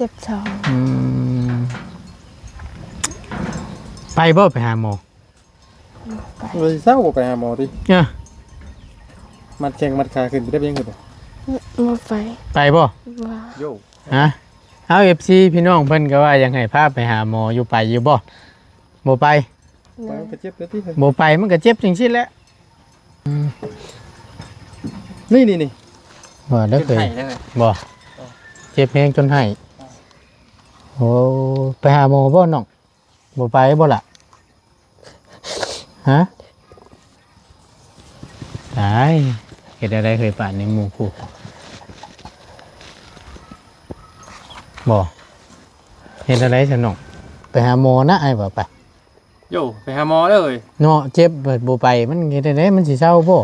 ເຈັບທ້ອງ. ອືມ ໄປບໍ່ ໄປຫາໝໍ? ບໍ່ໄປ. ເອີ ເຊົ້າບໍ່ໄປຫາໝໍຕິ? ເອີ ມັດແຂ້ງມັດຂາຂຶ້ນໄປໄດ້ ໄປຫຍັງຂຶ້ນ? ບໍ່ໄປ. ໄປບໍ່? ບໍ່. ໂຢ ຮະ? ເອົາ ເອັຟຊີ ພີ່ນ້ອງເພິ່ນກໍວ່າຢາກໃຫ້ພາໄປຫາໝໍຢູ່ ໄປຢູ່ບໍ່? ບໍ່ໄປ. ໂດຍ. ໄປມັນກໍເຈັບແລ້ວຕິ? ບໍ່ໄປມັນກໍເຈັບຈັ່ງຊີ້ແຫຼະ. ອືມ ນີ້ໆໆ ວ່າແລ້ວເຄີຍ ຈົນໄຫ້ແລ້ວເຄີຍ ບໍ່? ເອີ ເຈັບແຮງຈົນໄຫ້. ໂອ້ ໄປຫາໝໍບໍ່ນ້ອງ? ບໍ່ໄປບໍ່ລະ? ຮະ? ຕາຍ ເຮັດແນວໃດເຄີຍປານໃນໝູ່ຄູ່? ບໍ່ ເຮັດແນວໃດຊັ້ນນ້ອງ? ໄປຫາໝໍນະ ອ້າຍວ່າໄປ. ໂຢ ໄປຫາໝໍເດີເນາະ. ເຈັບບໍ່ໄປ ມັນເຮັດຈັ່ງໃດ ມັນຊິເຊົາບໍ່?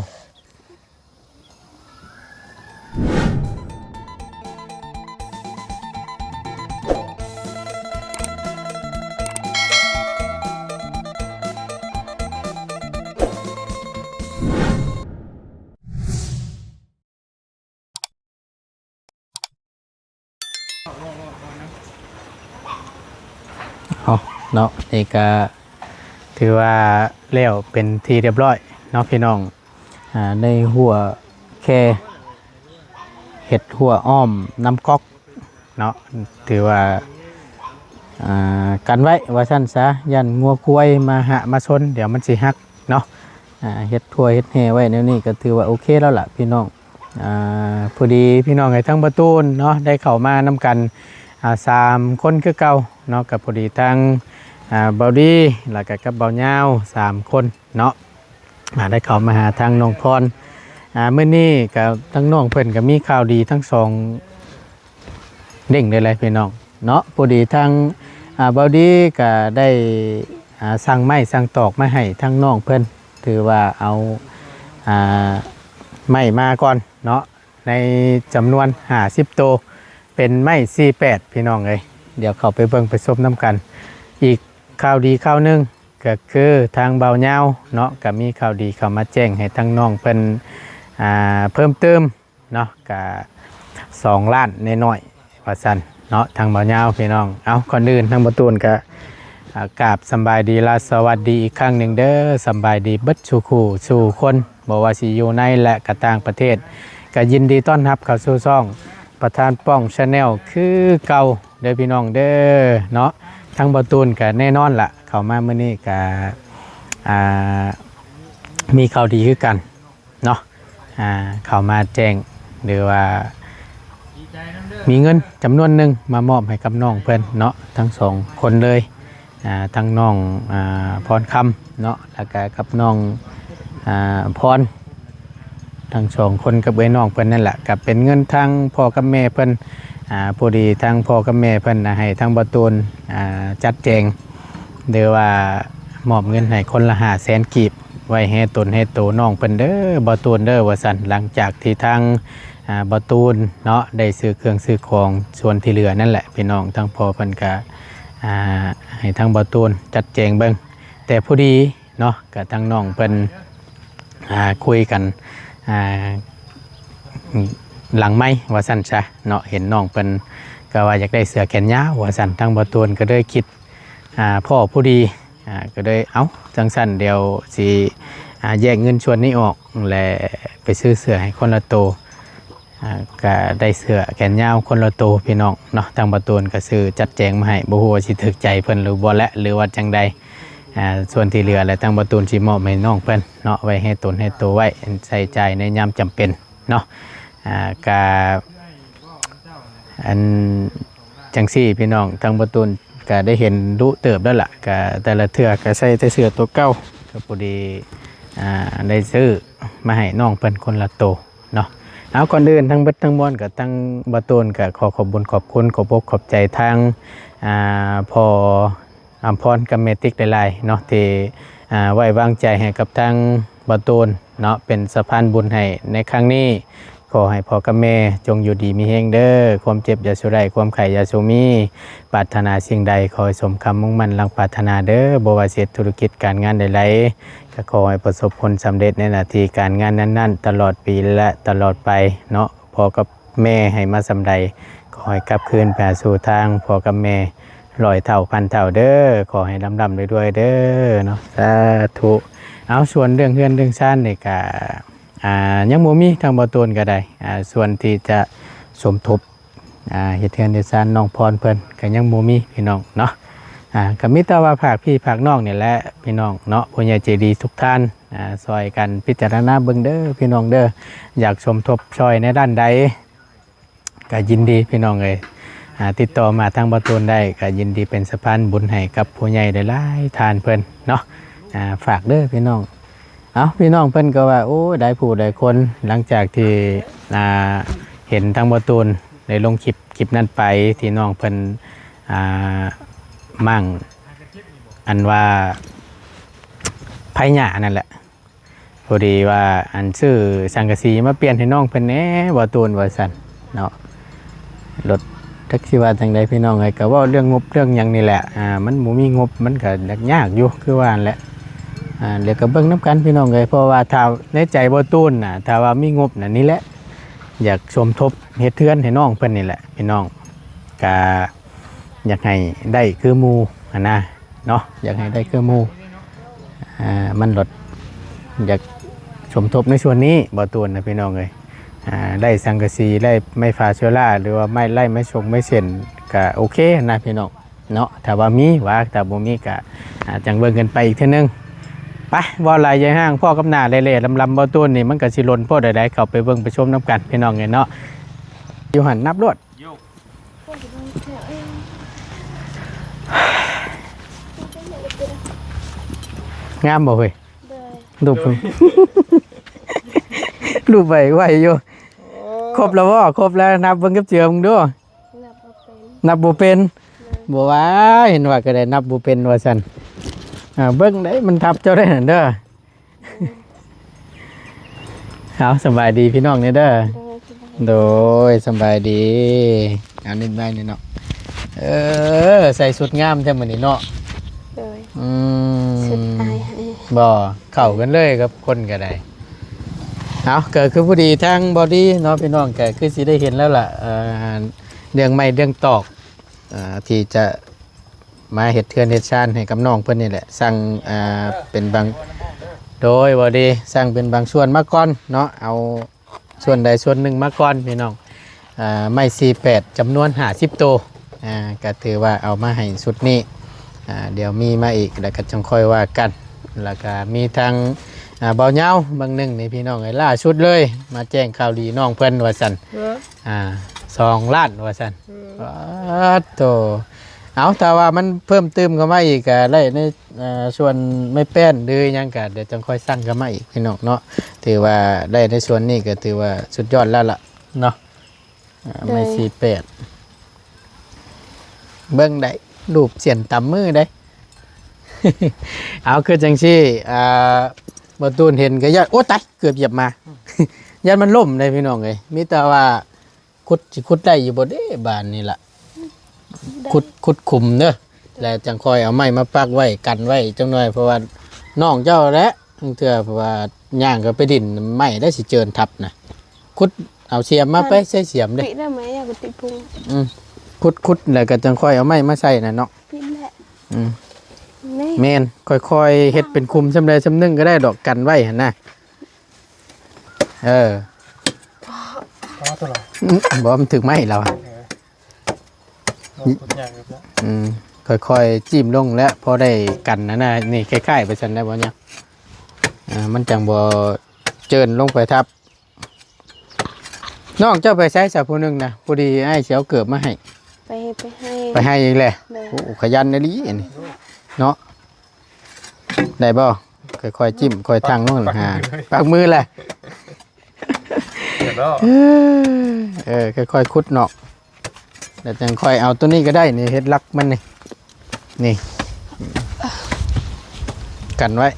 ເອົາເນາະ ນີ້ກະຖືວ່າແລ້ວເປັນທີ່ຮຽບຮ້ອຍເນາະພີ່ນ້ອງ. ອາ ໃນຮົ້ວແຄ ເຮັດຮົ້ວອ້ອມນ້ຳກອກເນາະ ຖືວ່າ ອາ ກັນໄວ້ວ່າຊັ້ນຊະ ຢ້ານງົວຄວາຍມາຫະມາຊົນ ດຽວມັນຊິຫັກເນາະ. ອາ ເຮັດຮົ້ວເຮັດແຮ່ໄວ້ແນວນີ້ກໍຖືວ່າໂອເຄແລ້ວລະພີ່ນ້ອງ. ອາ ພໍດີພີ່ນ້ອງເອີຍ ທັງບ່າວຕູນເນາະ ໄດ້ເຂົ້າມານຳກັນ ອາ ສາມຄົນຄືເກົ່າເນາະ. ກໍພໍດີທັງ ອາ ບ່າວດີ ແລ້ວກໍກັບບ່າວຍາວ ສາມຄົນເນາະ ອາ ໄດ້ເຂົ້າມາຫາທາງນ້ອງພອນ. ອາ ມື້ນີ້ກໍທາງນ້ອງເພິ່ນກໍມີຂ່າວດີທັງສອງ ເດ້ງເລີຍແຫຼະພີ່ນ້ອງເນາະ. ພໍດີທາງ ອາ ບ່າວດີກໍໄດ້ ອາ ສັ່ງໄມ້ສັ່ງຕອກມາໃຫ້ທາງນ້ອງເພິ່ນ ຖືວ່າເອົາ ອາ ໄມ້ມາກ່ອນເນາະ ໃນຈຳນວນຫ້າສິບໂຕ ເປັນໄມ້ສີ່ແປດ ພີ່ນ້ອງເອີຍ. ດຽວເຂົ້າໄປເບິ່ງໄປຊົມນຳກັນ. ອີກຂ່າວດີຂ່າວໜຶ່ງ ກໍຄືທາງບ່າວຍາວເນາະ ກໍມີຂ່າວດີເຂົ້າມາແຈ້ງໃຫ້ທາງນ້ອງເພິ່ນ ອາ ເພີ່ມເຕີມ ເນາະ ກະສອງລ້ານນ້ອຍໆ ວ່າຊັ້ນເນາະ ທາງບ່າວຍາວພີ່ນ້ອງ. ເອົາ ກ່ອນອື່ນທາງບ່າວຕູນກະ ອາ ກາບສຳບາຍດີ ແລະ ສະຫວັດດີອີກຄັ້ງໜຶ່ງເດີ. ສຳບາຍດີເບິດສູ່ຄູ່ສູ່ຄົນ ບໍ່ວ່າຊິຢູ່ໃນ ແລະ ກະຕ່າງປະເທດ ກະຍິນດີຕ້ອນຮັບເຂົ້າສູ່ຊ່ອງປະທານປ້ອງ Channel ຄືເກົ່າເດີພີ່ນ້ອງເດີເນາະ. ທາງບ່າວຕູນກະແນ່ນອນລະ ເຂົ້າມາມື້ນີ້ກະ ອາ ມີຂ່າວດີຄືກັນ ເນາະ ອາ ເຂົ້າມາແຈ້ງ ຫຼືວ່າມີເງິນຈຳນວນໜຶ່ງມາມອບໃຫ້ກັບນ້ອງເພິ່ນເນາະ ທັງສອງຄົນເລີຍ. ອາ ທັງນ້ອງ ອາ ພອນຄຳເນາະ ແລ້ວກະກັບນ້ອງ ອາ ພອນ ທັງສອງຄົນກັບເອື້ອຍນ້ອງເພິ່ນນັ້ນແຫຼະ ກະເປັນເງິນທາງພໍ່ກັບແມ່ເພິ່ນ. ອາ ພໍດີທາງພໍ່ກັບແມ່ເພິ່ນນະ ໃຫ້ທາງບ່າວຕູນ ອາ ຈັດແຈງ ຫຼືວ່າມອບເງິນໃຫ້ຄົນລະຫ້າແສນກີບ ໄວ້ແຮ່ຕົນແຮ່ໂຕນ້ອງເພິ່ນເດີ ບ່າວຕູນເດີ ວ່າຊັ້ນ. ຫຼັງຈາກທີ່ທາງ ອາ ບ່າວຕູນເນາະ ໄດ້ຊື້ເຄື່ອງຊື້ຂອງ ສ່ວນທີ່ເຫຼືອນັ້ນແຫຼະ ພີ່ນ້ອງ ທາງພໍ່ເພິ່ນກະ ອາ ໃຫ້ທາງບ່າວຕູນຈັດແຈງເບິ່ງ. ແຕ່ພໍດີເນາະ ກະທາງນ້ອງເພິ່ນ ອາ ຄຸຍກັນ ອາ ຫຼັງໄມວ່າຊັ້ນຊະເນາະ ເຫັນນ້ອງເພິ່ນກະວ່າຢາກໄດ້ເສື້ອແຂນຍາວວ່າຊັ້ນ ທາງບ່າວຕູນກະເລີຍຄິດ ອາ ພໍ້ພໍດີ ອາ ກະເລີຍ ເອົ້າ ຈັ່ງຊັ້ນດຽວຊິ ອາ ແຍກເງິນສ່ວນນີ້ອອກ ແລະ ໄປຊື້ເສື້ອໃຫ້ຄົນລະໂຕ. ອາ ກະໄດ້ເສື້ອແຂນຍາວຄົນລະໂຕພີ່ນ້ອງເນາະ ທາງບ່າວຕູນກະຊື້ຈັດແຈງມາໃຫ້ ບໍ່ຮູ້ວ່າຊິຖືກໃຈເພິ່ນຫຼືບໍ່ແຫຼະ ຫຼືວ່າຈັ່ງໃດ. ອາ ສ່ວນທີ່ເຫຼືອແຫຼະ ທາງບ່າວຕູນຊິມອບໃຫ້ນ້ອງເພິ່ນເນາະ ໄວ້ແຮ່ຕົນແຮ່ໂຕໄວ້ ໃຊ້ຈ່າຍໃນຍາມຈຳເປັນເນາະ. ອາ ກະ ອັນ ຈັ່ງຊີ້ພີ່ນ້ອງ ທາງບ່າວຕູນກະໄດ້ເຫັນດຸເຕີບແລ້ວລະ ກະແຕ່ລະເທື່ອກະໃສ່ແຕ່ເສື້ອໂຕເກົ່າ ກະພໍດີ ອາ ໄດ້ຊື້ມາໃຫ້ນ້ອງເພິ່ນຄົນລະໂຕ ເນາະ. ເອົາ ກ່ອນອື່ນທັງເບິດທັງມວນ ກໍທາງບ່າວຕູນກໍຂໍຂອບບຸນຂອບຄຸນ ຂອບອົກຂອບໃຈທາງ ອ່າ ພໍ່ອຳພອນກັບແມ່ຕິກຫຼາຍໆເນາະ ທີ່ ອ່າ ໄວ້ວາງໃຈໃຫ້ກັບທາງບ່າວຕູນເນາະ ເປັນສະພານບຸນໃຫ້ໃນຄັ້ງນີ້. ຂໍໃຫ້ພໍ່ກັບແມ່ຈົ່ງຢູ່ດີມີແຮງເດີ ຄວາມເຈັບຢ່າສູ່ໄດ້ ຄວາມໄຂ້ຢ່າສູ່ມີ ປາດຖະໜາສິ່ງໃດຂໍໃຫ້ສົມຄຳມຸ່ງໝັ້ນດັ່ງປາດຖະໜາເດີ ບໍ່ວ່າຊິເຮັດທຸລະກິດການງານໃດໆ ກໍຂໍໃຫ້ປະສົບຜົນສຳເລັດໃນໜ້າທີ່ການງານນັ້ນໆ ຕະຫຼອດປີ ແລະ ຕະຫຼອດໄປເນາະ. ພໍ່ກັບແມ່ໃຫ້ມາສ່ຳໃດ ຂ ຂໍໃຫ້ກັບຄືນໄປຫາສູ່ທາງພໍ່ກັບແມ່ຮ້ອຍເທົ່າພັນເທົ່າເດີ້. ຂໍໃຫ້ລ່ຳໆລວຍໆເດີ້ເນາະ ສາທຸ. ເອົາ ສ່ວນເລື່ອງເຮືອນເລື່ອງຊານນີ້ກະ ອ່າ ຍັງບໍ່ມີ ທາງບໍ່ຕູນກໍໄດ້ ອ່າ ສ່ວນທີ່ຈະສົມທົບ ອ່າ ເຮັດເຮືອນເຮັດຊານນ້ອງພອນເພິ່ນກໍຍັງບໍ່ມີພີ່ນ້ອງເນາະ. ອ່າ ກໍມີແຕ່ວ່າຝາກພີ່ຝາກນ້ອງນີ້ແຫຼະພີ່ນ້ອງເນາະ ຜູ້ໃຫຍ່ໃຈດີທຸກທ່ານ ອ່າ ຊ່ອຍກັນພິຈາລະນາເບິ່ງເດີ້ພີ່ນ້ອງເດີ້. ຢາກສົມທົບຊ່ອຍໃນດ້ານໃດ ກໍຍິນດີພີ່ນ້ອງເອີຍ ອ່າ ຕິດຕໍ່ມາທາງບ່າວຕູນໄດ້ ກໍຍິນດີເປັນສະພານບຸນໃຫ້ກັບຜູ້ໃຫຍ່ຫຼາຍໆທ່ານເພິ່ນເນາະ. ອ່າ ຝາກເດີ້ພີ່ນ້ອງ. ເອົ້າ ພີ່ນ້ອງເພິ່ນກໍວ່າ ໂອ້ ຫຼາຍຜູ້ຫຼາຍຄົນ ຫຼັງຈາກທີ່ ອ່າ ເຫັນທາງບ່າວຕູນໄດ້ລົງຄລິບ ຄລິບນັ້ນໄປ ທີ່ນ້ອງເພິ່ນ ອ່າ ໝັ້ງ ອັນວ່າໄພຫຍ້ານັ້ນແຫຼະ. ພໍດີວ່າ ອັນ ຊື້ສັງກະສີມາປ່ຽນໃຫ້ນ້ອງເພິ່ນແດ່ ບ່າວຕູນ ວ່າຊັ້ນເນາະ. ລົດ ຈັກຊິວ່າຈັ່ງໃດພີ່ນ້ອງເອີຍ ກໍເວົ້າເລື່ອງງົບເລື່ອງຫຍັງນີ້ແຫຼະ. ອ່າ ມັນບໍ່ມີງົບ ມັນກໍຍາກຢູ່ ຄືວ່າຫັ້ນແຫຼະ. ອ່າ ດຽວກໍເບິ່ງນຳກັນພີ່ນ້ອງເອີຍ ເພາະວ່າຖ້າໃນໃຈບ່າວຕູນນະ ຖ້າວ່າມີງົບນະ ນີ້ແຫຼະ ຢາກສົມທົບເຮັດເຮືອນໃຫ້ນ້ອງເພິ່ນນີ້ແຫຼະພີ່ນ້ອງ. ກະ ຢາກໃຫ້ໄດ້ຄືໝູ່ຫັ້ນນະເນາະ ຢາກໃຫ້ໄດ້ຄືໝູ່. ອ່າ ມັນລົດ ຢາກສົມທົບໃນສ່ວນນີ້ ບ່າວຕູນນະພີ່ນ້ອງເອີຍ. ອ່າ ໄດ້ສັງກະສີ ໄດ້ໄມ້ຟາໂຊລາ ຫຼືວ່າໄມ້ ໄດ້ໄມ້ຊົງໄມ້ເສັ້ນ ກະໂອເຄນະພີ່ນ້ອງເນາະ ຖ້າວ່າມີວ່າ. ຖ້າບໍ່ມີກະ ອ່າ ຈັ່ງເບິ່ງກັນໄປອີກເທື່ອໜຶ່ງ. ໄປ ເວົ້າຫຼາຍຢ່າຫ້າງ ພໍ້ກັບໜ້າແຫຼ້ໆລຳໆ ບ່າວຕູນນີ້ ມັນກະຊິຫຼົ່ນໂພດໃດໆ. ເຂົ້າໄປເບິ່ງໄປຊົມນຳກັນພີ່ນ້ອງເອີຍເນາະ. ຢູ່ຫັ້ນນັບໂລດ. ງາມບໍ່ເຮີ້ຍ? ໂດຍ. ຮູບ ໂດຍ ຮູບໄວໆຢູ່. ໂອ້ ຄົບແລ້ວບໍ່? ຄົບແລ້ວ ນັບເບິ່ງກັບເຈືອເບິ່ງດູ. ນັບບໍ່ເປັນ ນັບບໍ່ເປັນ. ໂດຍ. ບໍ່ວ່າ ເຫັນວ່າກໍໄດ້ນັບບໍ່ເປັນວ່າຊັ້ນ. ອ່າ ເບິ່ງໄດ້ ມັນທັບເຈົ້າໄດ້ຫັ້ນເດີ້. ເອົາ ສະບາຍດີພີ່ນ້ອງແດ່ເດີ້. ໂດຍ ສະບາຍດີ. ໂດຍ ສະບາຍດີ. ອັນນີ້ໄມ້ນີ້ເນາະ. ເອີ ໃສ່ຊຸດງາມແທ້ມື້ນີ້ເນາະ. ໂດຍ. ອືມ ຊຸດອ້າຍໃຫ້ ບໍ່ ເຂົ້າກັນເລີຍກັບຄົນກໍໄດ້. ເອົາ ກໍຄືພໍດີທາງບ່າວດີເນາະ ພີ່ນ້ອງ ກໍຄືຊິໄດ້ເຫັນແລ້ວລະ ເອີ ເລື່ອງໄມ້ເລື່ອງຕອກ ເອີ ທີ່ຈະ ມາເຮັດເຮືອນເຮັດຊານໃຫ້ກັບນ້ອງເພິ່ນນີ້ແຫຼະ. ສັ່ງ ອ່າ ເປັນບາງ ໂດຍ ບໍ່ດີ ສັ່ງເປັນບາງສ່ວນມາກ່ອນເນາະ ເອົາສ່ວນໃດສ່ວນໜຶ່ງມາກ່ອນພີ່ນ້ອງ. ອ່າ ໄມ້ສີ່ແປດ ຈຳນວນຫ້າສິບໂຕ ອ່າ ກໍຖືວ່າເອົາມາໃຫ້ຊຸດນີ້. ອ່າ ດຽວມີມາອີກ ແລ້ວກໍຈັ່ງຄ່ອຍວ່າກັນ. ແລ້ວກໍມີທາງ ອ່າ ບ່າວຍາວບາງໜຶ່ງນີ້ພີ່ນ້ອງເອີຍ ລ່າສຸດເລີຍ ມາແຈ້ງຂ່າວດີນ້ອງເພິ່ນວ່າຊັ້ນ. ເອີ ອ່າ ສອງລ້ານວ່າຊັ້ນ. ອືມ ປາດໂທ. ເອົາ ຖ້າວ່າມັນເພີ່ມຕື່ມເຂົ້າມາອີກກໍໄດ້ໃນ ເອີ ສ່ວນໄມ້ແປ້ນຫຼືຫຍັງກໍດຽວຈັ່ງຄ່ອຍສັ່ງເຂົ້າມາອີກພີ່ນ້ອງເນາະ. ຖືວ່າໄດ້ໃນສ່ວນນີ້ກໍຖືວ່າສຸດຍອດແລ້ວລະເນາະ. ອ່າ ໂດຍ ໄມ້ສີ່ແປດ ເບິ່ງໄດ້ ຮູບສຽນຕຳມືໄດ້. ເອົາ ຄືຈັ່ງຊີ້ ອ່າ ບໍ່ຕູນເຫັນກໍຢ້ານ ໂອ້ ຕາຍ ເກືອບຢຽບໝາ. ຢ້ານມັນລົ້ມເດ້ພີ່ນ້ອງເອີຍ. ມີແຕ່ວ່າ ຂຸດ ຊິຂຸດໄດ້ຢູ່ບໍ່ເດ້ບາດນີ້ລະ. ໄດ້ ຂຸດ ຂຸດຂຸມເດີ ແລ້ວຈັ່ງຄ່ອຍເອົາໄມ້ມາປັກໄວ້ກັນໄວ້ຈັກໜ່ອຍ ເພາະວ່ານ້ອງເຈົ້າແຫຼະ ເທື່ອ ເພາະວ່າຍ່າງເຂົ້າໄປດິນໄມ້ໄດ້ຊິເຈີນທັບນະ. ຂຸດເອົາສຽມມາ ໄປໃສ່ສຽມເດ້. ປິດໄດ້ໄໝ? ຢ່າໄປຕິດພຸງ. ອືມ ຂຸດ ຂຸດແລ້ວກໍຈັ່ງຄ່ອຍເອົາໄມ້ມາໃສ່ນະເນາະ. ປິດແຫຼະ. ອືມ ນີ້ ແມ່ນ ຄ່ອຍໆເຮັດເປັນຂຸມສ່ຳໃດສ່ຳໜຶ່ງກໍໄດ້ດອກ ກັນໄວ້ຫັ້ນນະ. ເອີ ອໍ ຕົວລະ ອືມ ບໍ່ ມັນຖືກໄມ້ແລ້ວ. ເອີ ບໍ່ ຂຸດຍາກຢູ່. ອືມ ຄ່ອຍໆຈິ້ມລົງແລ້ວ ພໍໄດ້ກັນຫັ້ນນະ. ນີ້ຄ້າຍໆໄປຊັ້ນໄດ້ບໍ່ຍາ? ອ່າ ມັນຈັ່ງບໍ່ເຈີນລົງໄປທັບ. ນ້ອງເຈົ້າໄປໃສຊະຜູ້ໜຶ່ງນະ? ພໍດີອ້າຍຊິເອົາເກີບມາໃຫ້. ໄປ ໄປໄຮ່ ໄປໄຮ່ອີກແຫຼະ. ໂດຍ. ໂອ້ ຂະຫຍັນອີ່ຫຼີອັນນີ້ເນາະ. ໄດ້ບໍ່? ຄ່ອຍໆຈິ້ມ ຄ່ອຍທັງລົງຫັ້ນຫາ ປາກມືແຫຼະ. ເອີ ຄ່ອຍໆຂຸດເນາະ ແລ້ວຈັ່ງຄ່ອຍເອົາຕົວນີ້ກໍໄດ້ນີ້ ເຮັດຫຼັກມັນນີ້ ນີ້ ກັນໄວ້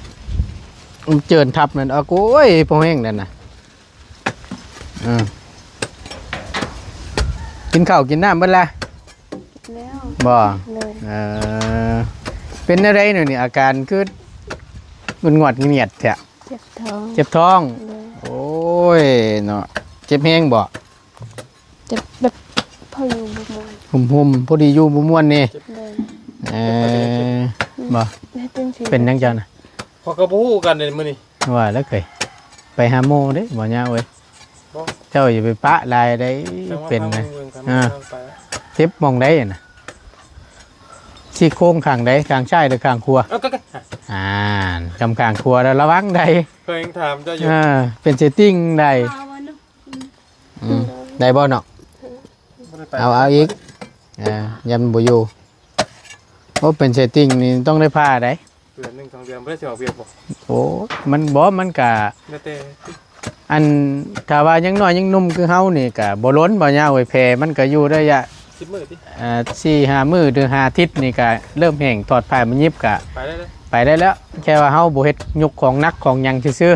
ມັນເຈີນທັບນັ້ນ. ເອົາ ໂອ້ຍ ພໍແຫ້ງນັ້ນນະ. ອືມ ກິນເຂົ້າກິນນ້ຳເບິດລະ? ແລ້ວ ບໍ່? ໂດຍ. ເອີ ເປັນແນວໃດໜ້ອຍນີ້ ອາການຄືງວດໆງຽດແທ້? ເຈັບທ້ອງ. ເຈັບທ້ອງ? ໂດຍ. ໂອ້ຍເນາະ ເຈັບແຮງບໍ່? ເຈັບແບບພໍຢູ່ ຫຸ່ມໆ ພໍດີຢູ່ບໍ່ມ່ວນນີ້. ໂດຍ ເອີ ບໍ່ ເປັນຫຍັງເຈົ້ານະ? ຂ້ອຍກໍບໍ່ຮູ້ຄືກັນເດ້ມື້ນີ້. ວ່າແລ້ວເຄີຍໄປຫາໝໍເດ້ບໍ່ຍາວເອີຍ. ບໍ່ ເຈົ້າຢ່າໄປປະຫຼາຍໄດ໋. ເປັນໄດ໋? ອ່າ ເຈັບໝ່ອງໃດນະ? ຊີ້ໂຄງຂ້າງໃດ? ຂ້າງຊ້າຍຫຼືຂ້າງຂວາ? ອ່ານ ກຳຂ້າງຂວາແລ້ວລະວັງໄດ໋. ເຄີຍຖາມເຈົ້າຢູ່. ອ່າ ເປັນເສຕິງໄດ໋. ອືມ ໄດ້ບໍ່ເນາະ? ເອົາ ເອົາອີກ. ເອີ ຢ້ານບໍ່ຢູ່. ໂອ້ ເປັນເສຕິງນີ້ຕ້ອງໄດ້ຜ່າໄດ໋. ເດືອນໜຶ່ງສອງເດືອນບໍ່ໄດ້ຊິອອກວຽກບໍ່? ໂອ້ ມັນບໍ່ ມັນກະແລ້ວແຕ່. ອັນ ຖ້າວ່າຍັງນ້ອຍຍັງໜຸ່ມຄືເຮົານີ້ກະບໍ່ລົ້ນ ບໍ່ຍາວເວີຍ. ແຜມັນກະຢູ່ໄລຍະສິບມື້ຕິ ເອີ ສີ່ຫ້າມື້ ຫຼືຫ້າທິດນີ້ກະເລີ່ມແຫ້ງ. ຖອດຜ້າມາຫຍິບກະໄປໄດ້ແລ້ວ ໄປໄດ້ແລ້ວ. ແຄ່ວ່າເຮົາບໍ່ເຮັດຍົກຂອງໜັກຂອງຫຍັງຊື່ໆ. ອືມ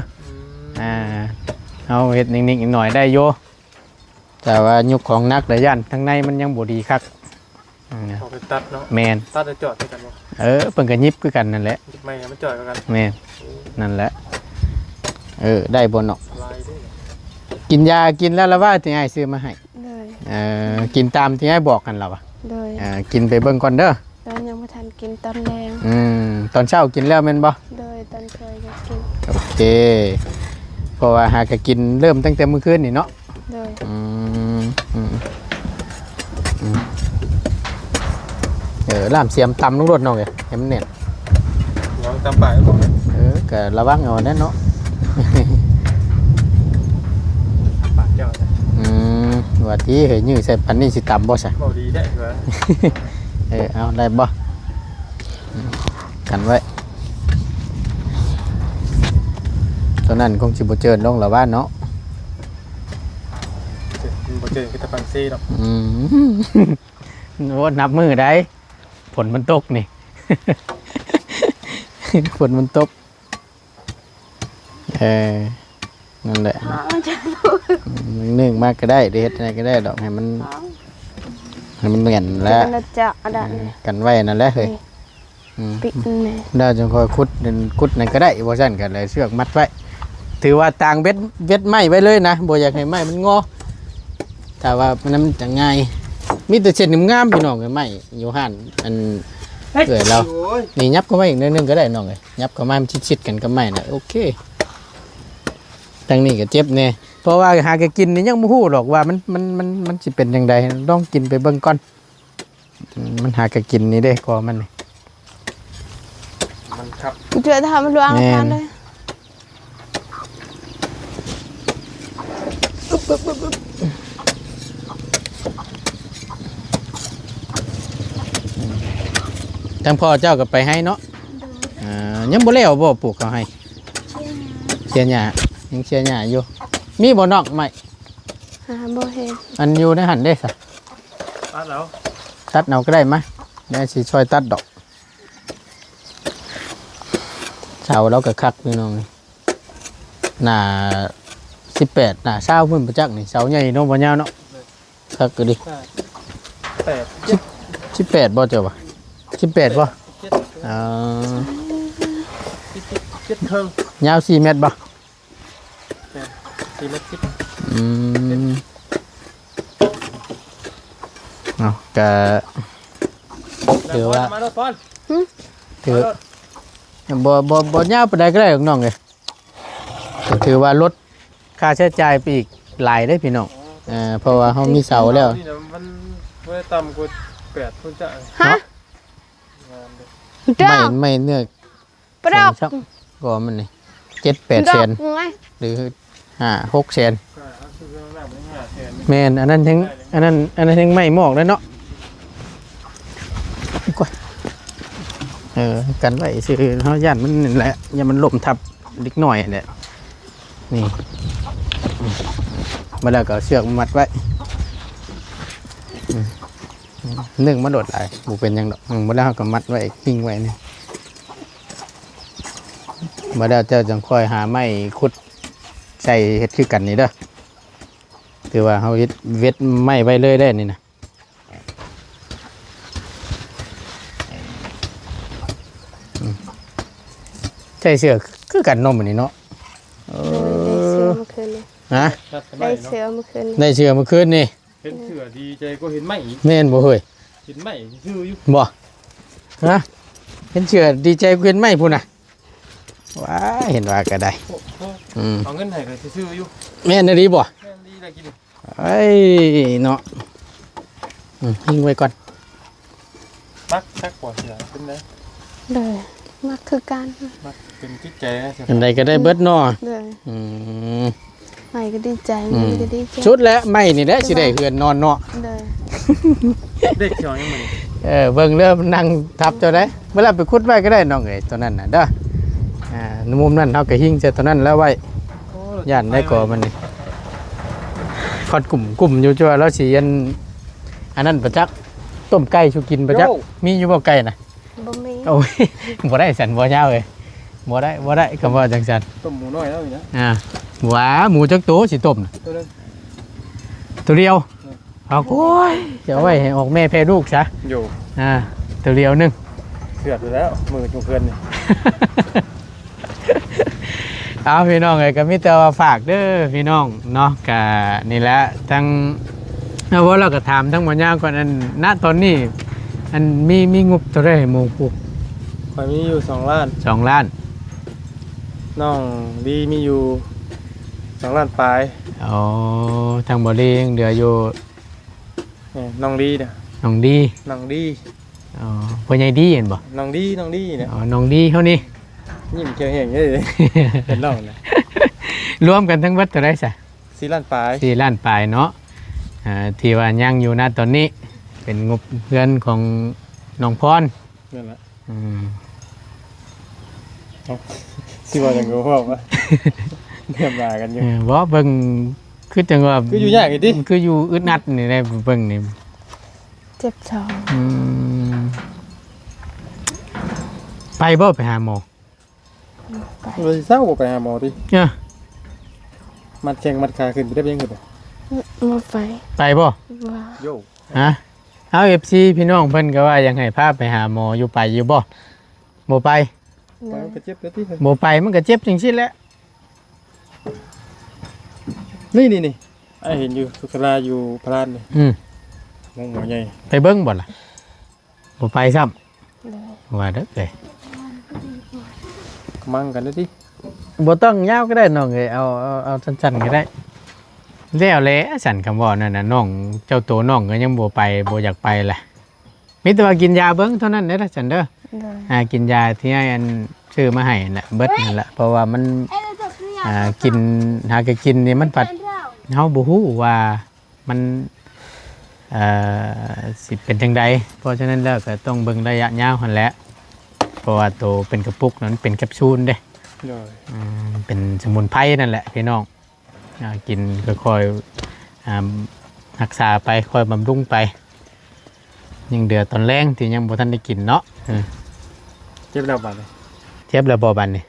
ອ່າ ເຮົາເຮັດນິກໆໜ້ອຍໆໄດ້ຢູ່. ແຕ່ວ່າຍົກຂອງໜັກແລ້ວຢ້ານທາງໃນມັນຍັງບໍ່ດີຄັກ. ອືມ ເອົາໄປຕັດເນາະ. ແມ່ນ ຕັດແລ້ວຈອດຄືກັນບໍ່? ເອີ ເພິ່ນກໍຫຍິບຄືກັນນັ້ນແຫຼະ. ຫຍິບໃໝ່ໃຫ້ມັນຈອດຄືກັນ. ແມ່ນ ໂອ້ ນັ້ນແຫຼະ. ເອີ ໄດ້ບໍ່ເນາະ? ກິນຢາກິນແລ້ວລະວ່າ ທີ່ອ້າຍຊື້ມາໃຫ້. ໂດຍ ເອີ ກິນຕາມທີ່ອ້າຍບອກຫັ້ນລະວ່າ. ໂດຍ ເອີ ກິນໄປເບິ່ງກ່ອນເດີ. ຕອນຍັງບໍ່ທັນກິນຕອນແລງ. ອືມ ຕອນເຊົ້າກິນແລ້ວແມ່ນບໍ່? ໂດຍ ຕອນເຊົ້າກໍກິນ. ໂອເຄ ເພາະວ່າຫາກະກິນເລີ່ມຕັ້ງແຕ່ມື້ຄືນນີ້ເນາະ. ໂດຍ ອືມ ອືມ ອືມ ເອີ ລາມສຽມຕຳລົງໂລດນ້ອງເອີຍ ໃຫ້ມັນແໜ້ນ. ລອງຕຳປາກເບິ່ງ. ເອີ ກະລະວັງເອົາແນ່ເນາະ. ຕຳປາກເຈົ້າ. ອືມ ວ່າຕິ ເຮີ້ຍ ຍື້ໃສ່ປານນີ້ຊິຕຳບໍ່ຊະ? ເວົ້າດີແທ້. ເອີ ເອົາ ໄດ້ບໍ່? ອືມ ກັນໄວ້. ຕອນນັ້ນຄົງຊິບໍ່ເຈີນລົງລະວ່າເນາະ. ບໍ່ເຈີນຄືຕະປັງເຊດອກ. ອືມ ໂອ້ ນັບມື້ໄດ໋ ຝົນມັນຕົກນີ້ ຝົນມັນຕົກ. ເອີ ນັ້ນແຫຼະ ອືມ ໜຶ້ງມາກໍໄດ້ ຫຼືເຮັດຈັ່ງໃດກໍໄດ້ດອກ ໃຫ້ມັນ ໃຫ້ມັນແໜ້ນແຫຼະ. ກັນໄວ້ນັ້ນແຫຼະເຮີ້ຍ. ອືມ ດາວຈັ່ງຄ່ອຍຂຸດ ຂຸດນັ້ນກໍໄດ້ ບໍ່ຊັ້ນກໍເອົາເຊືອກມັດໄວ້. ຖືວ່າຕາງເບັດ ເບັດໄມ້ໄວ້ເລີຍນະ ບໍ່ຢາກໃຫ້ໄມ້ມັນງໍ. ຖ້າວ່າມັນຈະງ່າຍ ມີແຕ່ເສັ້ນງາມໆ ພີ່ນ້ອງເອີຍ. ໄມ້ຢູ່ຮ້ານອັນເອື້ອຍລາວ. ໂອ້ຍ ນີ້ຫຍັບເຂົ້າມາອີກໜ້ອຍໜຶ່ງກໍໄດ້ນ້ອງເອີຍ. ຫຍັບເຂົ້າມາໃຫ້ມັນຊິດກັນກັບໄມ້ນະ. ໂອເຄ ທາງນີ້ກໍເຈັບແດ່ ເພາະວ່າຫາກະກິນນີ້ຍັງບໍ່ຮູ້ດອກວ່າມັນ ມັນ ມັນ ມັນຊິເປັນຈັ່ງໃດ. ລອງກິນໄປເບິ່ງກ່ອນ. ອືມ ມັນຫາກະກິນນີ້ເດ້ ກໍມັນນີ້ ມັນຄັບ ເຈື່ອທຳລວງ ແມ່ນ ທານເລີຍ. ທາງພໍ່ເຈົ້າກໍໄປໄຮ່ເນາະ. ໂດຍ ອ່າ ຍັງບໍ່ແລ້ວບໍ່ ປູກເຂົ້າໄຮ່? ເສຍຫຍ້າ ຍັງເສຍຫຍ້າຢູ່. ມີບໍ່ນ້ອງໄມ້? ຫາບໍ່ເຫັນ. ອັນຢູ່ໃນຫັ້ນເດ້ຊະ? ຕັດເອົາ ຕັດເອົາກໍໄດ້. ມາ ດຽວຊິຊ່ອຍຕັດດອກ. ເສົາລາວກໍຄັກ ພີ່ນ້ອງ. ໜ້າສິບແປດ ໜ້າຊາວພຸ້ນປະຈັກນີ້. ເສົາໃຫຍ່ເນາະ ບໍ່ຍາວເນາະ. ຄັກອີ່ຫຼີ. ແປດ ສິບ ສິບແປດບໍ່ເຈົ້າວ່າ? ສິບແປດບໍ່? ເຈັດ ເອີ ສິບເຈັດ ເຈັດເຄິ່ງ. ຍາວສີ່ແມັດບໍ່? ແມ່ນ ສີ່ແມັດສິບ. ອືມ ເອົາ ກະຖືວ່າ ມາໂລດ ປອນ ຫື ຖື ມາໂລດ ບໍ່ ບໍ່ ບໍ່ຍາວປານໃດກໍໄດ້ນ້ອງເອີຍ. ກໍຖືວ່າລົດຄ່າໃຊ້ຈ່າຍໄປອີກຫຼາຍເດ້ພີ່ນ້ອງ. ເອີ ເພາະວ່າເຮົາມີເສົາແລ້ວ. ນີ້ນະ ມັນບໍ່ໄດ້ຕ່ຳກວ່າແປດພຸ້ນຈ້າ. ຮະ? ງາມເດ້. ໄມ້ ໄມ້ເນື້ອ ປະດອກ ແສນຊະ ກໍມັນນີ້ ເຈັດແປດແສນ ດອກໄງ ຫຼື ຫ້າຫົກແສນ. ແມ່ນ ອັນນັ້ນແຮງ ອັນນັ້ນ ອັນນັ້ນແຮງໄມ້ມອກແລ້ວເນາະ. ໂອ້ຍ ເອີ ກັນໄວ້ຊື່ ເຮົາຢ້ານມັນນັ້ນແຫຼະ ຢ້ານມັນລົ້ມທັບເດັກນ້ອຍແຫຼະ. ນີ້ ບາດແລ້ວກໍເອົາເຊືອກມາມັດໄວ້. ໜຶ້ງມັນໂດດຫຼາຍ ບໍ່ເປັນຫຍັງດອກ. ອືມ ບໍ່ແລ້ວເຮົາກໍມັດໄວ້ ພິງໄວ້ນີ້. ບໍ່ແລ້ວເຈົ້າຈັ່ງຄ່ອຍຫາໄມ້ຂຸດໃສ່ເຮັດຄືກັນນີ້ເດີ. ຖືວ່າເຮົາເຮັດເວັດໄມ້ໄວ້ເລີຍເດ້ນີ້ນະ. ອືມ ໃສ່ເສື້ອຄືກັນເນາະມື້ນີ້ເນາະ. ເອີ ໂດຍ ໄດ້ເສື້ອມື້ຄືນນີ້. ຮະ? ໄດ້ເສື້ອມື້ຄືນນີ້ ໄດ້ເສື້ອມື້ຄືນນີ້. ເຫັນເສື້ອດີໃຈກວ່າເຫັນໄມ້ອີກ. ແມ່ນບໍ່ເຮີ້ຍ? ເຫັນໄມ້ຊື່ຢູ່. ບໍ່? ຮະ? ເຫັນເສື້ອດີໃຈກວ່າເຫັນໄມ້ພຸ້ນນະ. ວ້າ ເຫັນວ່າກໍໄດ້. ໂອ້ ອືມ ເອົາເງິນໃຫ້ກໍຊື່ໆຢູ່. ແມ່ນອີ່ຫຼີບໍ່? ແມ່ນດີລະກິນ. ເອີຍເນາະ ອືມ ຍິງໄວ້ກ່ອນ. ມັກຄັກບໍ່ເສື້ອ ເປັນໃດ? ໂດຍ ມັກຄືກັນ. ມັກເປັນຈິດໃຈນະ. ອັນໃດກໍໄດ້ເບິດເນາະ. ໂດຍ ອືມ ໄມ້ກໍດີໃຈ ອືມ ມັນກໍດີໃຈ. ສຸດແລ້ວ ໄມ້ນີ້ແຫຼະຊິໄດ້ເຮືອນນອນເນາະ. ໂດຍ ເດັກສອງຍັງບໍ່ນີ້. ເອີ ເບິ່ງເດີ ມັນນັ່ງທັບເຈົ້າໄດ໋. ເວລາໄປຂຸດໄວ້ກໍໄດ້ນ້ອງເອີຍ ຕົວນັ້ນນະເດີ. ອ່າ ມຸມນັ້ນເຮົາກໍຍິງໃສ່ຕົວນັ້ນແລ້ວໄວ້. ໂອ້ ຢ້ານໄດ້ກໍມັນນີ້ ຄອດກຸ້ມໆຢູ່ ເຈົ້າວ່າລາວຊິອັນ ອັນນັ້ນປະຈັກ ຕົ້ມໄກ່ສູ່ກິນປະຈັກ. ໂອ້ ມີຢູ່ບໍ່ໄກ່ນະ? ບໍ່ມີ. ໂອ້ຍ ບໍ່ໄດ້ຊັ້ນ ບໍ່ຍາວເອີຍ ບໍ່ໄດ້ ບໍ່ໄດ້ ຄຳວ່າຈັ່ງຊັ້ນ. ຕົ້ມໝູນ້ອຍແລ້ວນີ້ນະ. ອ່າ ຫວາ ໝູຈັກໂຕຊິຕົ້ມນະ? ໂຕໜຶ່ງ ໂຕດຽວ. ເອີ ເອົາ ໂອ້ຍ ຈະເອົາໄວ້ໃຫ້ອອກແມ່ແຜ່ລູກຊະ. ໂດຍ ອ່າ ໂຕດຽວໜຶ່ງ ເສຍໄປແລ້ວ ມື້ຢູ່ເພື່ອນນີ້. ເອົາ ພີ່ນ້ອງເອີຍ ກໍມີແຕ່ວ່າຝາກເດີພີ່ນ້ອງເນາະ. ກະນີ້ແຫຼະ ທັງ ເອົາ ເວົ້າແລ້ວກໍຖາມທັງໝໍຍາວກ່ອນ ອັນ ນະຕອນນີ້ ອັນ ມີ ມີງົບເທົ່າໃດໝູ່ຄູ? ຂ້ອຍມີຢູ່ສອງລ້ານ. ສອງລ້ານ. ນ້ອງດີມີຢູ່ສອງລ້ານປາຍ. ອໍ ທາງບໍ່ດີຍັງເຫຼືອຢູ່. ເອີ ນ້ອງດີນະ ນ້ອງດີ ນ້ອງດີ. ອໍ ພໍ່ໃຫຍ່ດີແມ່ນບໍ່? ນ້ອງດີ ນ້ອງດີນະ. ອໍ ນ້ອງດີເຮົານີ້ ຍິ້ມຂຽວແຫ້ງເດ້ ເປັນນ້ອງນະ. ລວມກັນທັງເບິດເທົ່າໃດຊະ? ສີ່ລ້ານປາຍ. ສີ່ລ້ານປາຍເນາະ. ອ່າ ທີ່ວ່າຍັງຢູ່ນະຕອນນີ້ ເປັນງົບເຮືອນຂອງນ້ອງພອນ. ແມ່ນລະ. ອືມ ເອົ້າ ຊິເວົ້າຫຍັງກໍເວົ້າວະ ແນມໜ້າກັນຢູ່. ເອີ ບໍ່ ເບິ່ງຄືຈັ່ງວ່າ ຄືຢູ່ຍາກອີກຕິ ຄືຢູ່ອຶດອັດນີ້ແຫຼະ ເບິ່ງນີ້ ເຈັບທ້ອງ. ອືມ ໄປບໍ່ ໄປຫາໝໍ? ບໍ່ໄປ. ວ່າຊິເຊົາບໍ່ໄປຫາໝໍຕິ? ເອີ ມັດແຂ້ງມັດຂາຂຶ້ນໄປໄດ້ ໄປຫຍັງຂຶ້ນໄປ? ບໍ່ໄປ. ໄປບໍ່? ບໍ່. ໂຢ ຮະ? ເອົາ ເອັຟຊີ ພີ່ນ້ອງເພິ່ນກໍວ່າຢາກໃຫ້ພາໄປຫາໝໍຢູ່ ໄປຢູ່ບໍ່? ບໍ່ໄປ. ໂດຍ ໄປມັນກໍເຈັບແລ້ວຕິ ບໍ່ໄປມັນກໍເຈັບຈັ່ງຊີ້ແຫຼະ. ນີ້ໆໆ ອ້າຍເຫັນຢູ່ສຸຂະລາຢູ່ພະລານນີ້. ອືມ ໂຮງໝໍໃຫຍ່ ໄປເບິ່ງບໍ່ລະ? ບໍ່ໄປຊ້ຳ. ໂດຍ ວ່າເດີເອີຍ ມັງກັນເດີຕິ. ບໍ່ຕ້ອງຍາວກໍໄດ້ນ້ອງເອີຍ ເອົາ ເອົາ ເອົາສັ້ນໆກໍໄດ້. ແລ້ວແຫຼະ ຊັ້ນຄຳເວົ້ານັ້ນນະ ນ້ອງເຈົ້າໂຕນ້ອງກໍຍັງບໍ່ໄປ ບໍ່ຢາກໄປລະ. ມີແຕ່ວ່າກິນຢາເບິ່ງເທົ່ານັ້ນເດີຊັ້ນເດີ. ໂດຍ ອ່າ ກິນຢາທີ່ອ້າຍອັນຊື້ມາໃຫ້ຫັ້ນແຫຼະ ເບິດນັ້ນແຫຼະ ເພາະວ່າມັນ ອ່າ ກິນ ຫາກໍກິນນີ້ ມັນພັດ ເຮົາບໍ່ຮູ້ວ່າມັນ ເອີ ຊິເປັນຈັ່ງໃດ. ເພາະສະນັ້ນແລ້ວກໍຕ້ອງເບິ່ງໄລຍະຍາວຫັ້ນແຫຼະ ເພາະວ່າໂຕເປັນກະປຸກນັ້ນເປັນແຄັບຊູນເດ້. ໂດຍ ອືມ ເປັນສະໝຸນໄພນັ້ນແຫຼະພີ່ນ້ອງ. ອ່າ ກິນຄ່ອຍໆ ອ່າ ຮັກສາໄປ ຄ່ອຍບຳລຸງໄປ. ຍັງເຫຼືອຕອນແລງທີ່ຍັງບໍ່ທັນໄດ້ກິນເນາະ. ເອີ ເຈັບແລ້ວບາດນີ້ ເຈັບແລ້ວບໍ່ບາດນີ້?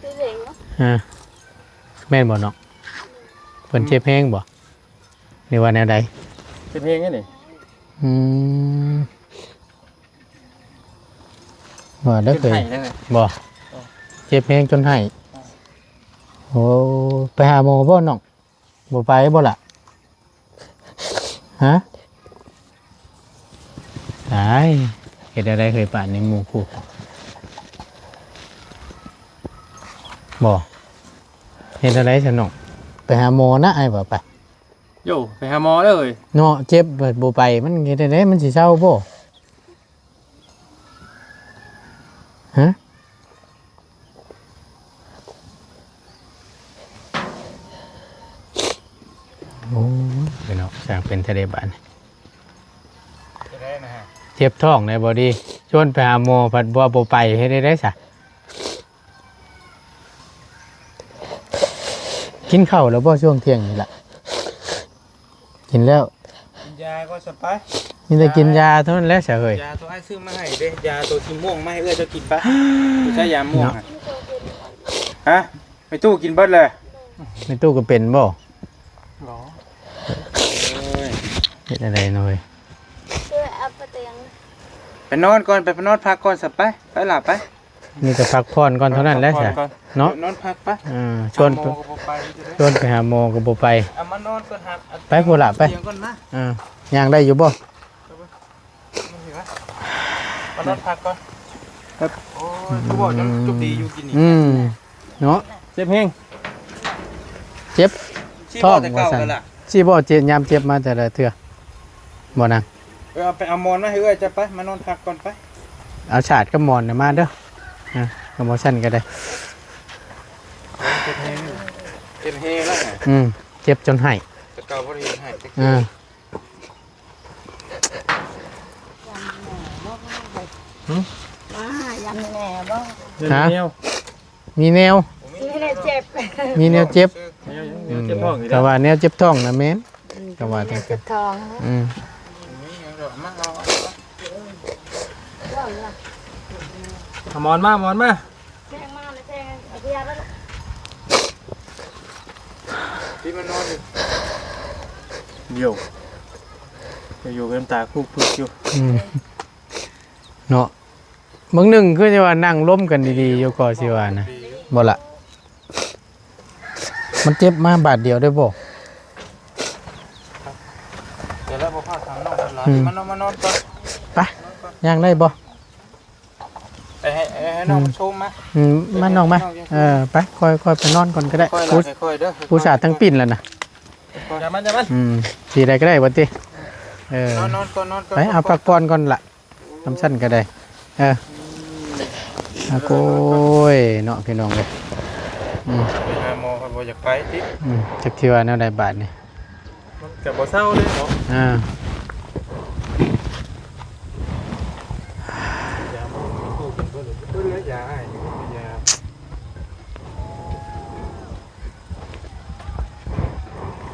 ເຈັບແຮງເນາະ. ຮະ? ແມ່ນບໍ່ນ້ອງ? ເພິ່ນເຈັບແຮງບໍ່ ຫຼືວ່າແນວໃດ? ເຈັບແຮງເດ້ນີ້. ອືມ ວ່າແລ້ວເຄີຍ ຈົນໄຫ້ແລ້ວເວີ້ຍ ບໍ່ ເອີ ເຈັບແຮງຈົນໄຫ້. ເອີ ໂອ້ ໄປຫາໝໍບໍ່ນ້ອງ? ບໍ່ໄປບໍ່ລະ? ຮະ? ຕາຍ ເຮັດແນວໃດເຄີຍປານໃນໝູ່ຄູ່ ບໍ່ ເຮັດແນວໃດຊັ້ນນ້ອງ? ໄປຫາໝໍນະ ອ້າຍວ່າໄປ. ໂຢ ໄປຫາໝໍເດີເນາະ. ເຈັບບໍ່ໄປ ມັນເຮັດແນວໃດ ມັນຊິເຊົາບໍ່? ຮະ? ໂອ້ຍ ເນາະ ຊ່າງເປັນແທ້ເດບາດນີ້. ເຈັບທ້ອງແດ່ບໍ່ດີ ຊວນໄປຫາໝໍພັດວ່າບໍ່ໄປ ເຮັດແນວໃດຊະ? ກິນເຂົ້າແລ້ວບໍ່ຊ່ວງທ່ຽງນີ້ລະ? ກິນແລ້ວ ກິນຢາກ່ອນຊະໄປ. ມີແຕ່ກິນຢາເທົ່ານັ້ນແຫຼະຊະເຮີ້ຍ. ຢາໂຕອ້າຍຊື້ມາໃຫ້ເດ້ ຢາໂຕສີມ່ວງມາໃຫ້ເອື້ອຍເຈົ້າກິນໄປ. ຢູ່ໃສຢາມ່ວງ? ເນາະ ຮະ? ແມ່ຕູ້ກິນເບິດເລີຍ. ແມ່ຕູ້ກໍເປັນບໍ່? ບໍ່. ໂອ້ຍ ເຮັດແນວໃດເນາະເຮີ້ຍ. ໄປນອນກ່ອນ ໄປ ໄປນອນພັກກ່ອນຊະໄປ. ໄປຫຼ້າໄປ. ມີແຕ່ພັກຜ່ອນກ່ອນເທົ່ານັ້ນແຫຼະ ພັກຜ່ອນກ່ອນ ເນາະ ນອນພັກໄປ ເອີ ຊວນ ຫາໝໍກໍບໍ່ໄປ ຊວນໄປຫາໝໍກໍບໍ່ໄປ ເອົາມານອນກ່ອນ ຫາ ໄປພຸ້ນລະ ໄປ ຕຽງກ່ອນມາ ເອີ ຍ່າງໄດ້ຢູ່ບໍ່? ມານອນພັກກ່ອນ ໂອ້ຍ ຄືເວົ້າຫຍັງຈົບດີຢູ່ກິນນີ້ ອືມ ເນາະ ເຈັບແຮງ ເຈັບທ້ອງວ່າຊັ້ນ ຊິບໍ່ເຈັບ ຍາມເຈັບມາແຕ່ລະເທື່ອ ບໍ່ນາງ ເອີ ເອົາໄປເອົາໝອນມາໃຫ້ເອື້ອຍເຈົ້າໄປ ມານອນພັກກ່ອນໄປ ເອົາສາດກັບໝອນນະມາເດີ ອ່າ ກໍບໍ່ຊັ້ນກໍໄດ້ ເຈັບແຮງ ເຈັບແຮງແລ້ວ ອືມ ເຈັບຈົນໄຫ້ ແຕ່ເກົ່າບໍ່ໄດ້ເຮັດໃຫ້ຈັກເທື່ອ ອ່າ ຫຶ ວ່າຢາກແມ່ບໍ່ ຮະ ມີແນວ ມີແນວເຈັບ ມີແນວເຈັບ ແນວ ແນວເຈັບທ້ອງອີກແລ້ວ ອືມ ກໍວ່າແນວເຈັບທ້ອງນະແມ່ນ ອືມ ກໍວ່າແນວເຈັບທ້ອງ ອືມ ເອົາໝອນມາ ໝອນມາ ແພງມາແລ້ວ ແພງເອົາເບຍແລ້ວ ທີ່ມານອນຢູ່ ໂຢ ຢູ່ກັນຕາຄຸກປຶກຢູ່ ອືມ ເນາະ ບາງໜຶ່ງຄືຊິວ່ານັ່ງລົມກັນດີໆຢູ່ກໍຊິວ່ານະ ບໍ່ລະ ມັນເຈັບມາບາດດຽວໄດ້ບໍ່? ດຽວລະບໍ່ພາດທາງນອກ ອືມ ມານອນ ມານອນກ່ອນ ໄປ ຍ່າງໄດ້ບໍ່? ໄປໃຫ້ ໃຫ້ນ້ອງມັນໂຊມມາ ອືມ ມານ້ອງມາ ເອີ ໄປ ຄ່ອຍ ຄ່ອຍໄປນອນກ່ອນກໍໄດ້ ຄ່ອຍໆ ອຸດ ອຸດສາຕັ້ງປີ້ນແລ້ວນະ ຢ່າມັນ ຢ່າມັນ ອືມ ຊິໄດ້ກໍໄດ້ບໍ່ຕິ ເອີ ນອນ ນອນກ່ອນ ນອນກ່ອນ ໄປ ເອົາພັກຜ່ອນກ່ອນລະ ນຳຊັ້ນກໍໄດ້ ເອີ ອືມ ອາໂກຍເນາະ ພີ່ນ້ອງເອີຍ ອືມ ໄປຫາໝໍກໍບໍ່ຢາກໄປຕິ ອືມ ຈັກຊິວ່າແນວໃດບາດນີ້ ມັນກໍບໍ່ເຊົາເດ້ເນາະ ອ່າ ຢາໝໍກໍກິນເບິດ ເບິດແລ້ວ ຢາອ້າຍ ຢາ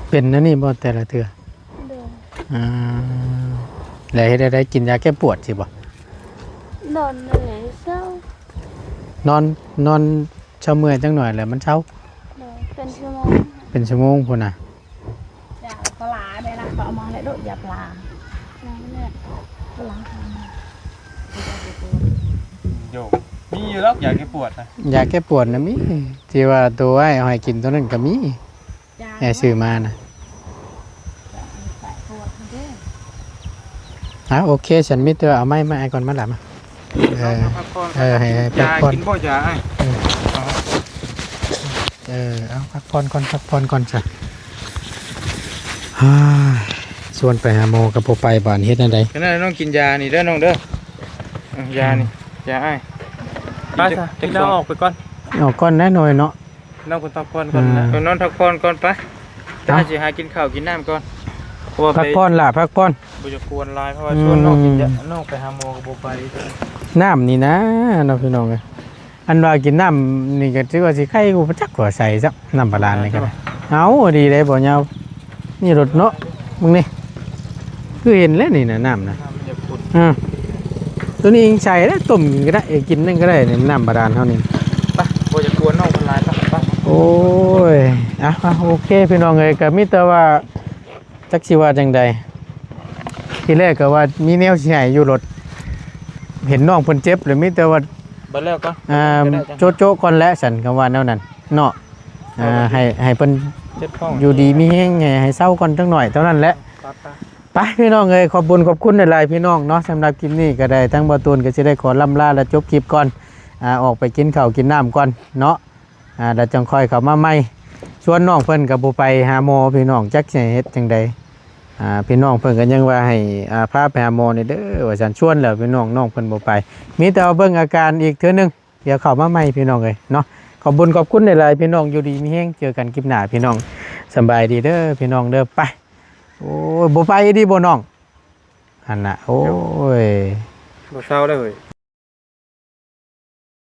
ເປັນແນວນີ້ບໍ່ແຕ່ລະເທື່ອ? ໂດຍ ອ່າ ແລ້ວເຮັດແນວໃດ ກິນຢາແກ້ປວດຊິບໍ່? ນອນແລ້ວເຊົາ ນອນ ນອນເຊົາເມື່ອຍຈັກໜ້ອຍແລ້ວມັນເຊົາ ໂດຍ ເປັນຊົ່ວໂມງ ເປັນຊົ່ວໂມງພຸ້ນນະ ຢາປະຫຼາໄດ້ລະ ເຂົາເອົາມາໃຫ້ໂດດ ຢາປະຫຼາ ໂຢ ມີຢູ່ດອກ ຢາແກ້ປວດນະ ຢາແກ້ປວດນະມີ ທີ່ວ່າໂຕອ້າຍເອົາໃຫ້ກິນໂຕນັ້ນກໍມີ ຢາ ແອຊື້ມານະ ອ່າ ໂອເຄ ສັນ ມີແຕ່ວ່າເອົາໄມ້ມາໃຫ້ກ່ອນ ມາລະ ມາ ເອີ ເອີ ໃຫ້ ໃຫ້ພັກຜ່ອນ ຢາກິນບໍ່ຢາອ້າຍ ເອີ ເອີ ເອົາ ພັກຜ່ອນກ່ອນ ພັກຜ່ອນກ່ອນຊະ ຊວນໄປຫາໝໍກໍບໍ່ໄປ ບາດເຮັດແນວໃດ ຂະໜາດນ້ອງກິນຢານີ້ເດີນ້ອງເດີ ເອີ ຢານີ້ ຢາອ້າຍ ໄປຊະ ກິນແລ້ວອອກໄປກ່ອນ ອອກກ່ອນແນ່ໜ້ອຍເນາະ ນ້ອງເພິ່ນພັກຜ່ອນກ່ອນນະ ອ່າ ເອີ ນອນພັກຜ່ອນກ່ອນໄປ ເອົາ ຈະຊິຫາກິນເຂົ້າກິນນ້ຳກ່ອນ ເພາະວ່າ ພັກຜ່ອນລະ ພັກຜ່ອນ ບໍ່ຢາກກວນຫຼາຍ ເພາະວ່າ ອືມ ຊວນນ້ອງກິນຢາ ນ້ອງໄປຫາໝໍກໍບໍ່ໄປ ນ້ຳນີ້ນະເນາະ ພີ່ນ້ອງເອີຍ ອັນວ່າກິນນ້ຳນີ້ກໍຖືວ່າຊິໄຄຢູ່ ບໍ່ຈັກວ່າໃສຊ້ຳ ນ້ຳບາດານນີ້ກໍໄດ້ ເອົ້າ ດີເດ້ບໍ່ຍາວ ນີ້ລົດເນາະ ເບິ່ງນີ້ ຄືເຫັນແລ້ວນີ້ນະ ນ້ຳນະ ນ້ຳມັນຢາກຂຸ້ນ ອ່າ ໂຕນີ້ຍັງໃສເດ້ ຕົ້ມກິນກໍໄດ້ ເອີ ກິນນັ້ນກໍໄດ້ນີ້ ນ້ຳບາດານເຮົານີ້ ໄປ ບໍ່ຢາກກວນນ້ອງເພິ່ນຫຼາຍ ໄປ ໄປ ໂອ້ຍ ອ່ະ ອ່ະ ໂອເຄ ພີ່ນ້ອງເອີຍ ກໍມີແຕ່ວ່າ ຈັກຊິວ່າຈັ່ງໃດ ທີແລກກໍວ່າມີແນວຊິໃຫ້ຢູ່ລົດ ເຫັນນ້ອງເພິ່ນເຈັບ ແລ້ວມີແຕ່ວ່າ ບັດແລ້ວກໍ ອ່າ ໂຈະໆກ່ອນແຫຼະ ສັນ ຄຳວ່າແນວນັ້ນເນາະ ອ່າ ໃຫ້ ໃຫ້ເພິ່ນ ເຈັບທ້ອງ ຢູ່ດີມີແຮງ ໃຫ້ ໃຫ້ເຊົາກ່ອນຈັກໜ້ອຍເທົ່ານັ້ນແຫຼະ ໄປໆ ໄປ ພີ່ນ້ອງເອີຍ ຂອບບຸນຂອບຄຸນຫຼາຍໆ ພີ່ນ້ອງເນາະ ສຳລັບຄລິບນີ້ກໍໄດ້ ທາງບ່າວຕູນກໍຊິໄດ້ຂໍລ່ຳລາ ແລະ ຈົບຄລິບກ່ອນ ອ່າ ອອກໄປກິນເຂົ້າກິນນ້ຳກ່ອນເນາະ ອ່າ ແລ້ວຈັ່ງຄ່ອຍເຂົ້າມາໃໝ່ ສ່ວນນ້ອງເພິ່ນກໍບໍ່ໄປຫາໝໍ ພີ່ນ້ອງ ຈັກຊິເຮັດຈັ່ງໃດ ອ່າ ພີ່ນ້ອງເພິ່ນກໍຍັງວ່າໃຫ້ ອ່າ ພາໄປຫາໝໍແດ່ເດີວ່າຊັ້ນ ຊວນແລ້ວພີ່ນ້ອງ ນ້ອງເພິ່ນບໍ່ໄປ ມີແຕ່ວ່າເບິ່ງອາການອີກເທື່ອໜຶ່ງ ດຽວເຂົ້າມາໃໝ່ ພີ່ນ້ອງເອີຍເນາະ ຂອບບຸນຂອບຄຸນຫຼາຍໆ ພີ່ນ້ອງ ຢູ່ດີມີແຮງ ເຈີກັນຄລິບໜ້າ ພີ່ນ້ອງ ສະບາຍດີເດີ ພີ່ນ້ອງເດີ ໄປ ໂອ້ຍ ບໍ່ໄປອີ່ຫຼີບໍ່ນ້ອງ ຫັ້ນນະ ໂອ້ຍ ບໍ່ເຊົາເລີຍ